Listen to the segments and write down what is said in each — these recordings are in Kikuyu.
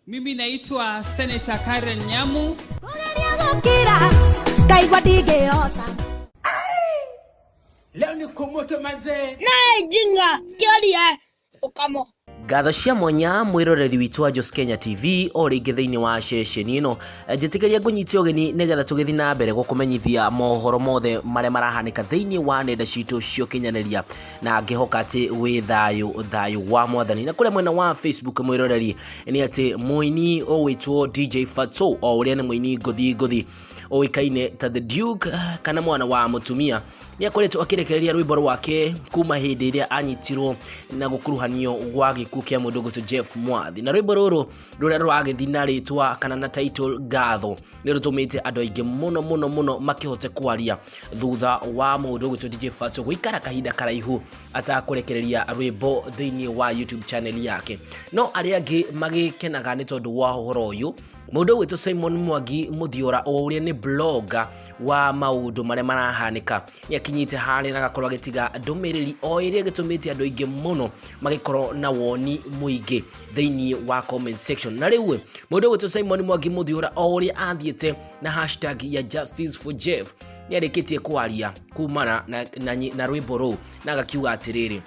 Mimi naitwa Senator Karen Nyamu. Kũgeria gũkira ngaigua ndingĩhota. Leo ni kumoto manzee. Naye jinga kĩoria ũkamo. Ngatho cia mwanya mwĩroreri witũ wa Jos Kenya TV o rĩngĩ thĩinĩ wa ceceni ĩno. Njĩtĩkĩria ngũnyite ũgeni nĩgetha tũgĩthiĩ na mbere gũkũmenyithia mohoro mothe marĩa marahanĩka thĩinĩ wa nenda citũ cia ũkinyanĩria, na ngĩhoka atĩ wĩ thayũ thayũ wa mwathani. Na kũrĩa mwena wa Facebook mwĩroreri nĩ atĩ mũini ũgwĩtwo DJ Fatxo, o ũrĩa nĩ mũini ngũthi ngũthi ũĩkaine ta The Duke kana mwana wa mũtumia, nĩ akoretwo akĩrekereria rwĩmbo rwake kuma hĩndĩ ĩrĩa anyitirwo na gũkuruhanio gwa gĩkuũ kĩa mũndũ ũgwĩtwo Jeff Mwathi. Na rwĩmbo rũrũ rũrĩa rũragĩthiĩ na rĩtwa kana na title Ngatho nĩ rũtũmĩte andũ aingĩ mũno mũno mũno makĩhote kwaria thutha wa mũndũ ũgwĩtwo DJ Fatxo gũikara kahinda karaihu atakũrekereria rwĩmbo thĩinĩ wa YouTube channel yake. No arĩa angĩ magĩkenaga nĩ tondũ wa ũhoro ũyũ, mũndũ ũgwĩtwo Simon Mwangi Mũthiora, o ũrĩa nĩ blogger wa maũndũ marĩa marahanĩka, nĩ akinyĩte harĩa na agakorwo agĩtiga ndũmĩrĩri o ĩrĩa ĩgĩtũmĩte andũ aingĩ mũno magĩkorwo na woni mũingĩ thĩinĩ wa comment section. Na rĩu mũndũ ũgwĩtwo Simon Mwangi Mũthiora, o ũrĩa athiĩte na hashtag ya Justice for Jeff, nĩ arĩkĩtie kwaria kumana na rwĩmbo rũu na agakiuga atĩrĩrĩ: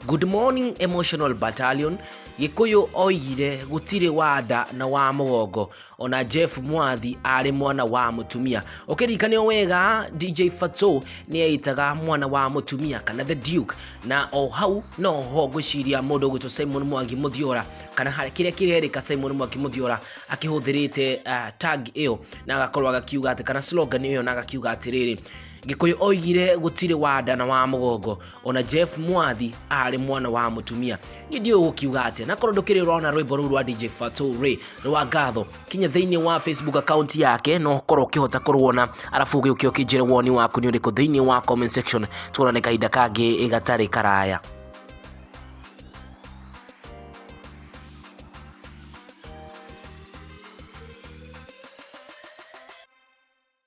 "Good morning, emotional battalion. Gĩkũyũ oigire gũtirĩ wa nda na wa mũgongo, ona Jeff Mwathi arĩ mwana wa mũtumia." Ũkĩririkane wega, DJ Fatxo nĩ eĩtaga mwana wa mũtumia kana The Duke, na o hau no ho ngwĩciria mũndũ ũgwĩtwo Simon Mwangi Mũthiora kana kĩrĩa kĩrerĩka Simon Mwangi Mũthiora akĩhũthĩrĩte tag ĩyo na agakorwo agakiuga atĩ, kana slogan ĩyo, na agakiuga atĩrĩrĩ: "Gĩkũyũ oigire gũtirĩ wa nda na wa mũgongo, ona Jeff Mwathi arĩ mwana wa mũtumia." Niĩ ndiũĩ gũkiuga atĩa, na korwo ndũkĩrĩ ũrona rwĩmbo rũu rwa DJ Fatxo rĩ rwa Ngatho, kinya thĩinĩ wa Facebook account yake no ũkorwo ũkĩhota kũruona, arabu ũgĩũke ũkĩnjĩre woni waku nĩ ũrĩkũ thĩinĩ wa comment section. Tuonane kahinda kangĩ gatarĩ karaya.